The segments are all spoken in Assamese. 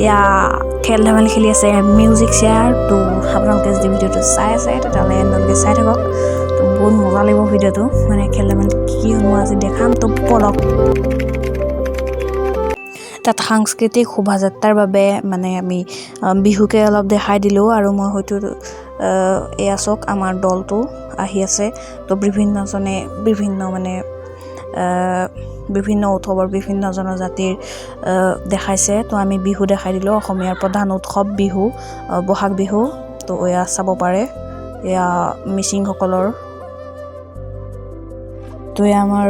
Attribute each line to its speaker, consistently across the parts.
Speaker 1: এয়া খেল ধেমালি খেলি আছে, মিউজিক চেয়াৰ। তো আপোনালোকে যদি ভিডিঅ'টো চাই আছে, তেতিয়াহ'লে এণ্ডলৈকে চাই থাকক। তো বহুত মজা লাগিব ভিডিঅ'টো। মানে খেল ধেমালি কি কি হ'ল মই আজি দেখাম। তো বলক। তাত সাংস্কৃতিক শোভাযাত্ৰাৰ বাবে মানে আমি বিহুকে অলপ দেখাই দিলোঁ। আৰু মই হয়তো এয়া চাওক, আমাৰ দলটো আহি আছে। তো বিভিন্নজনে বিভিন্ন মানে বিভিন্ন উৎসৱৰ বিভিন্ন জনজাতিৰ দেখাইছে। তো আমি বিহু দেখাই দিলোঁ, অসমীয়াৰ প্ৰধান উৎসৱ বিহু, বহাগ বিহু। তো এয়া চাব পাৰে, এয়া মিচিংসকলৰ। তো এয়া আমাৰ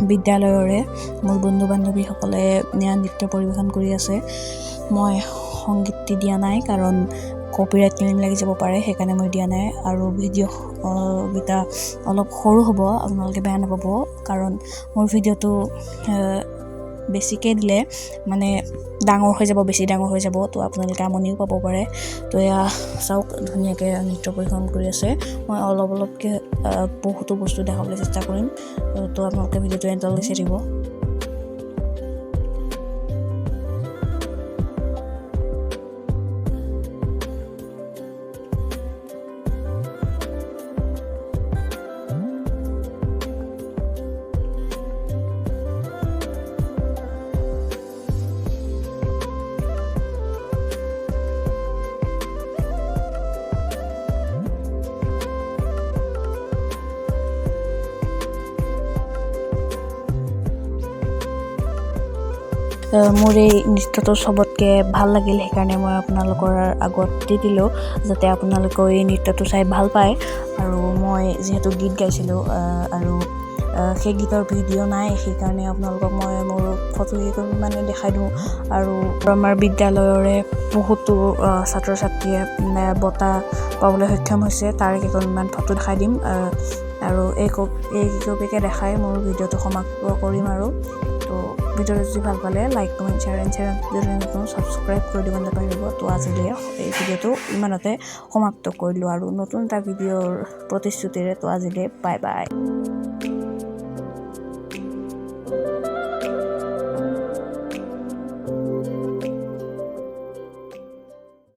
Speaker 1: বিদ্যালয়ৰে মোৰ বন্ধু বান্ধৱীসকলে এয়া নৃত্য পৰিৱেশন কৰি আছে। মই সংগীতটি দিয়া নাই, কাৰণ কপিৰাইট ক্লেইম লাগি যাব পাৰে, সেইকাৰণে মই দিয়া নাই। আৰু ভিডিঅ' কেইটা অলপ সৰু হ'ব, আপোনালোকে বেয়া নাপাব, কাৰণ মোৰ ভিডিঅ'টো বেছিকৈ দিলে মানে ডাঙৰ হৈ যাব, বেছি ডাঙৰ হৈ যাব। তো আপোনালোকে আমনিও পাব পাৰে। তো এয়া চাওক, ধুনীয়াকৈ নৃত্য পৰিৱেশন কৰি আছে। মই অলপ অলপকৈ বহুতো বস্তু দেখাবলৈ চেষ্টা কৰিম। তো আপোনালোকে ভিডিঅ'টো এণ্ডলৈকে চাই থাকিব। মোৰ এই নৃত্যটো চবতকৈ ভাল লাগিল, সেইকাৰণে মই আপোনালোকৰ আগত দি দিলোঁ, যাতে আপোনালোকেও এই নৃত্যটো চাই ভাল পায়। আৰু মই যিহেতু গীত গাইছিলোঁ আৰু সেই গীতৰ ভিডিঅ' নাই, সেইকাৰণে আপোনালোকক মই মোৰ ফটো কেইকপিমানে দেখাই দিওঁ। আৰু আমাৰ বিদ্যালয়ৰে বহুতো ছাত্ৰ ছাত্ৰীয়ে বঁটা পাবলৈ সক্ষম হৈছে, তাৰ কেইকপিমান ফটো দেখাই দিম। আৰু এই কেইকপিকে দেখাই মোৰ ভিডিঅ'টো সমাপ্ত কৰিম। আৰু তো ভিডিঅ'টো যদি ভাল পালে like, comment, share and share, যদি নতুন ছাবস্ক্ৰাইব কৰি দিব নাপাহৰিব। তো আজিলৈ এই ভিডিঅ'টো ইমানতে সমাপ্ত কৰিলোঁ আৰু নতুন এটা ভিডিঅ'ৰ প্ৰতিশ্ৰুতিৰে। তো আজিলৈ বাই বাই।